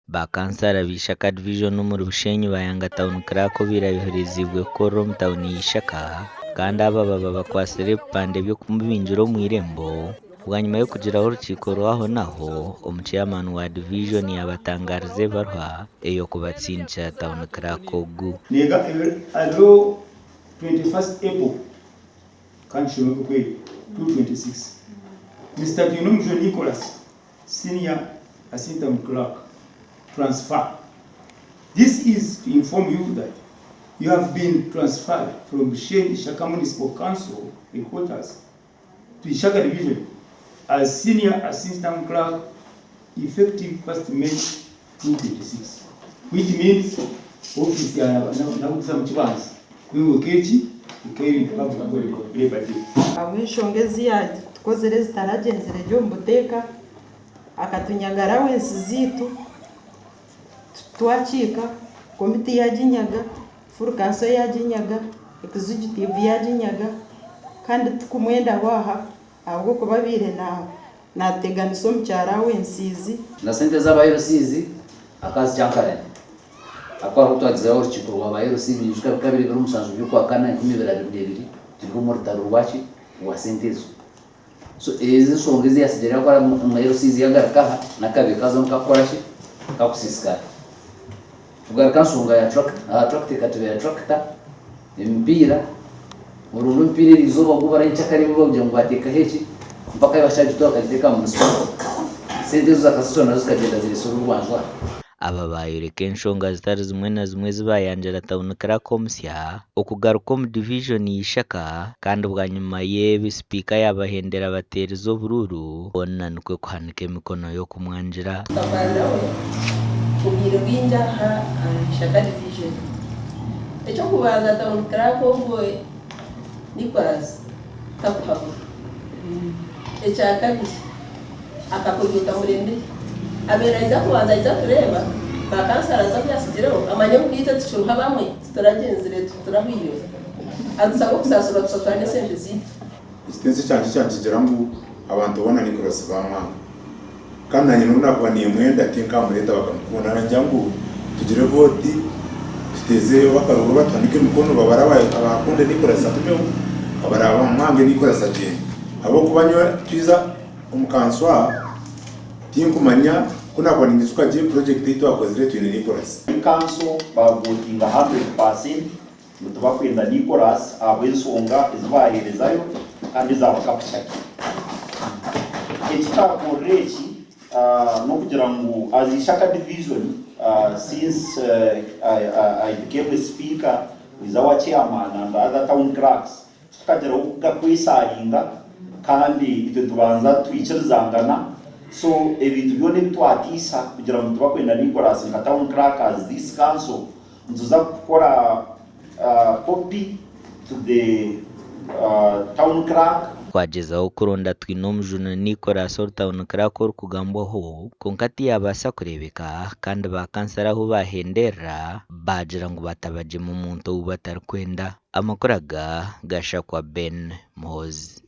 Ba kansara ba Ishaka Division omuri Bushenyi bayanga Town Clerk obaire ayohereziibwe kukorera omu tauni ya Ishaka kandi aba baba bakwatsire ebipande by'okumubingira omu irembo bwanyima y'okugiraho orukiiko rw'aho n'aho omu chairman wa division yabatangariza ebaruha ey'okubatsindikira Town Clerk ogu. Nega ebiro 21st April kandi kishome okweri 2:26 Mister Twinomujwe Nicholas Senior Assistant Clerk, Transfer This is to inform you that you have been transferred from Bushenyi Ishaka Municipal Council Headquarters to Ishaka Division as Senior Assistant Clerk effective 1st May 2026 which means office ya nakuguza mukibanza kwiwe keki eka public Labour Day. Ahabw'enshonga ezi yaatukozire ezitaragyenzire gye omu buteeka, akatunyagaraho ensi zaitu, twakiika, komiti yaaginyaga, full kanso yaaginyaga, ekizigutivu yaaginyaga kandi tikumwendaho aha ahabw'okuba abaire naateganisa omukyara we ensiizi. Na sente z'aba LCs akazikyankaranya ahakuba hariho twagizireho orukiiko rwa ba LC ninyijuka bikaba biri ebiro mushanju by'okwakana 2022 turi omu rutaro rwaki rwa sente ezo. So ezi enshonga ezi yatsigire yakora omu LCs yagaruka aha n'akabi kazo nikakukora ki kakusiisikara. Kugaruka aha nshonga ya tractor, aha tractor ekatubera tractor, emipiira, oronda omupiira eriizooba gubura nyenkyakare bo bagira ngu bateekaho eki mpaka ahi bakyagitwara bakagiteeka aha municipality. Sente ezo zakasasura nazo zikagyenda zireetsire orwanju aha. Aba baayoreka enshonga zitari zimwe na zimwe ezi baayangira Town Clerk omusya okugaruka omu divijoni ya Ishaka kandi bwanyima y'ebi sipiika yaabahendera bateerize oburuuru boona nikwo kuhanika emikono y'okumwangira. Tukakora nawe obwire bwingi aha Ishaka Division. Eky'okubanza Town Clerk ogwo Nicholas takuhabura. Ekyakabiri akakoryo kamuremire. Abaire naija kubanza aije atureeba, ba councillors abu yaatsigireho amanye ngu naitwe tukiriho abamwe tituragyenzire titurahwire. Atusaba okusaasirwa tusasura n'esente zaitu. Ekitenso kyangye kyankigira ngu abantu boona Nicholas bamwanga. Kandi nanye nobu nakuba nimwenda tinkamureeta bakamukunda. Ningira ngu tugire vooti tuteezeyo akaruuru batuhanike emikono babare abakunde Nicholas agumeho abaraabe bamwange Nicholas agyende. Ahabw'okuba nyowe twiza omu kanso aha tinkumanya ku nakuba ninyijuka gye purojekiti ei twakozire twine Nicholas. Kanso baavotinga 100% ngu tibakwenda Nicholas ahabw'enshonga ezi baaheerezayo kandi ezabakapukyake. Eki twakorire eki n'okugira ngu as Ishaka Division since I became a speaker with our chairman and other town clerks Tukagiraho kugakwesharinga kandi itwe tubanza twikirizangana so ebintu byona ebi twatiisa kugira ngu tibakwenda Nicholas nka town clerk as this council nituza kukora copy to the town clerk. Twagyezaho kuronda Twinomujuni Nicholas ori town clerk orikugambwaho kwonka tiyabaasa kureebeka kandi ba kansara ahu bahenderera baagira ngu batabagyema omuntu ou batarikwenda. Amakuru aga gashakwa Ben Muhoozi.